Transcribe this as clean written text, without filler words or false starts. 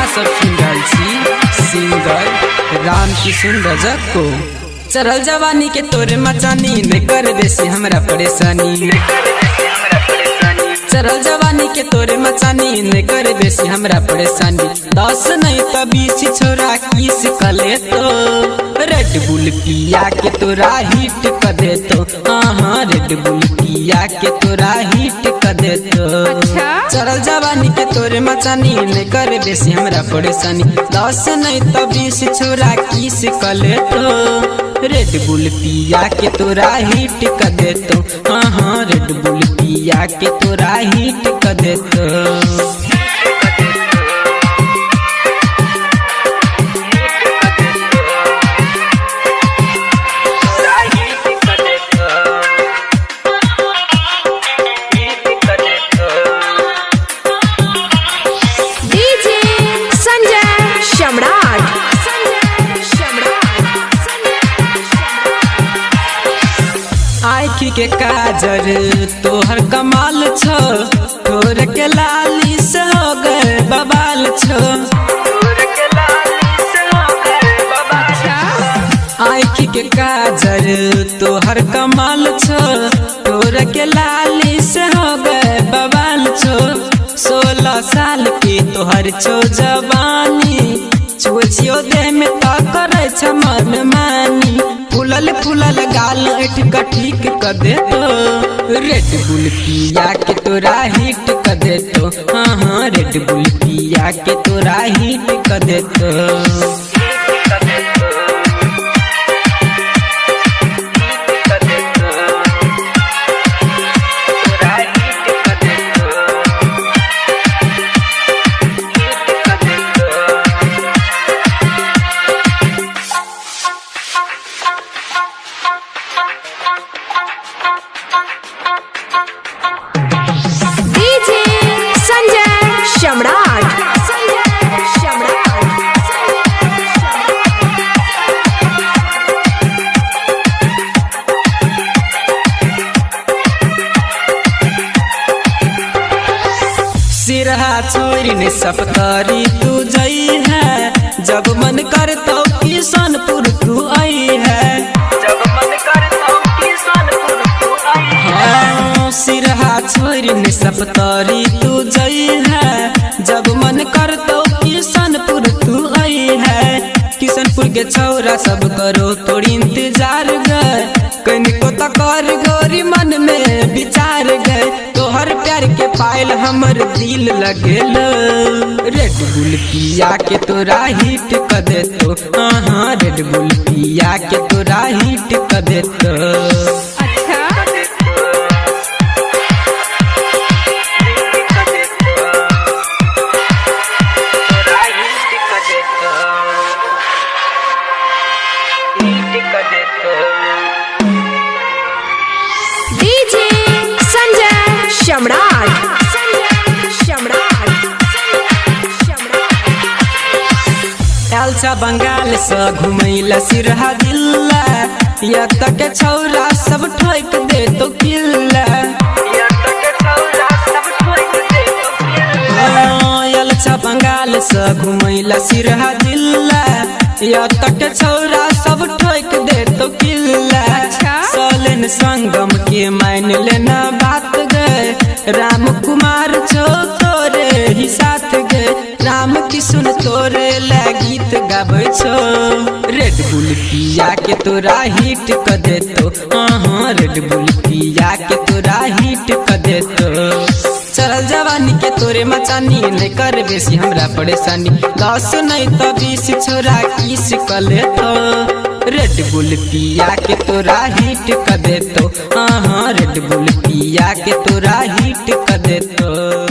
सब सुन रहल छी सिंगर राम किशुन रजक को। चढ़ल जवानी के तोरे मचानी नहीं कर बेसी हमरा परेशानी। चढ़ल जवानी के तोरे मचानी नहीं कर बेसी हमरा परेशानी। 10 नहीं तो 20 छोरा किस कले तो रेड बुल पिया के तोरा हिट कर दे तो। हाँ रेड बुल पिया के तोरा हिट कर दे तो। चढ़ल जवानी के तोरे मचानी नहीं कर बेसी हमरा परेशानी। 10 नहीं तो 20 छोरा किस कले तो रेड बुल पिया के तोरा हिट कर दे तो। हाँ रेड बुल पिया के तोरा हिट कर दे तो। डीजे संजय सम्राट। आँखी के काजर तोहर कमाल छो, तोर के लाली से हो गए बबाल छो। आँखी के काजर तोहर कमाल छो, तोर के लाली से हो गए बबाल छो। 16 साल के तोहर छो जवानी, छुए देह में तो करे छ मन मानी। फूलल फूलल गाल ऐठ के ठीक कर दे तो रेड बुल पिया के तोरा हिट कर दे तो। हाँ रेड बुल पिया के तोरा हिट कर दे तो। डीजे संजय सम्राट। सिरहा छोरी ने सपतरी तू जई है, जब मन कर तो किशनपुर तू आई है। जब मन कर तो किशनपुर तू आई है। सिरहा छोरी ने सपतरी तू जई है, जब मन कर तो किशनपुर तू आई है। किशनपुर के छौरा सब करो तोड़ी इंतजार गए, कनिको तो कर गोरी मन में विचार गए। तोहर प्यार के पायल हमर दिल लगेल रेड बुल पिया के तोरा हिट कर दे तो। हाँ रेड बुल पिया के तोरा हिट कर दे तो। डीजे संजय सम्राट। आयल बंगाल से घुमैला सिरहा जिला, या तक छौरा सब ठोक दे तो किल्ला। आयल बंगाल से घुमैला सिरहा जिला, या तक छौरा सब ठोक दे तो किल्ला। सलेन संगम के मान लेना बात गए, राम कुमार छो तोरे ही साथ गए। राम किशुन तोरे ला गीत गाबै छो रेड बुल पिया के तोरा हिट कर दे तो। हाँ रेड बुल पिया के तोरा हिट कर दे तो। चढ़ल जवानी के तोरे मचानी नहीं कर बेसी हमरा परेशानी। 10 नहीं तो 20 छोरा किस कले तो रेड बुल पिया के तोरा हिट कर दे तो। हाँ रेड बुल पिया के तोरा हिट कर दे तो।